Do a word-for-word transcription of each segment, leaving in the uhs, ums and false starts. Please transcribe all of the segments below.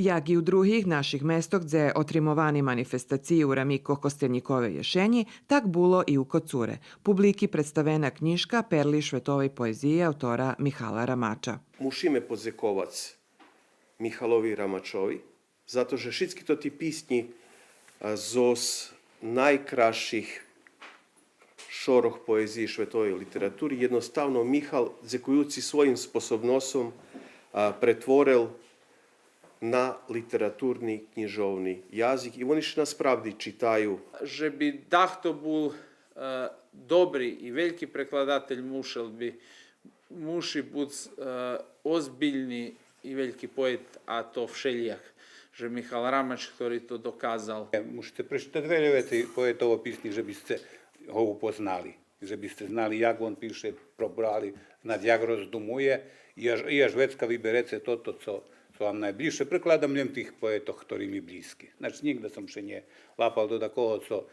Як и у других наших местох дзе отримовани манифестациї у рамикох Костельниковей єшенї, так було и у Коцуре. Публики представена кнїжка Перли шветовей поезиї автора Михала Рамача. Мушиме подзековац Михалови Рамачови, зато же шицки тоти писнї, а, зоз найкрасших шорох поезиї шветовей литератури, єдноставно Михал, дзекуюци своїм способносцом, а, претворел на литературни кнїжовни язик и вони ше насправди читаю. Же би дахто бул, е, добри и вельки прекладатель, мушел би, муши буц, е, озбильни и вельки поет, а то вшелїяк же Михал Рамач, хтори то доказал. Мушице пречитац вельо вецей поетово писнї же би сце го упознали, же би сце знали як вон пише, пробрали, знац як роздумує, и аж, и аж вецка вибереце тото цо, цо вам найблїзше. Прекладам лєм тих поетох хтори ми блїзки. Значи, нїґда сом ше нє лапал до дакого цо,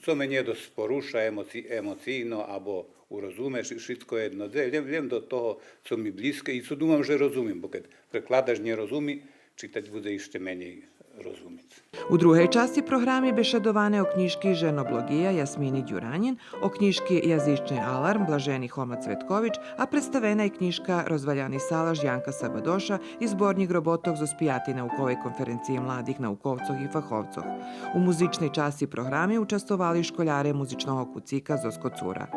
цо ме нє досц поруша емоци-, емоцийно або у розуме, ши-, шицко єдно дзе, лєм, лєм до того цо ми блїзке и цо думам же розумим, бо кед прекладач нє розуми, читач будзе ище менєй розумиц. У другей часци програми бешедоване о кнїжки Женоблоґия Ясмини Дюранїн, о кнїжки Язични аларм Блажени Хома Цветкович, а представена и кнїжка Розваляни салаш Янка Сабадоша и зборнїк роботох зоз пиятей науковей конференциї младих науковцох и фаховцох. У музичней часци програми участвовали школяре музичного куцика зоз Коцура.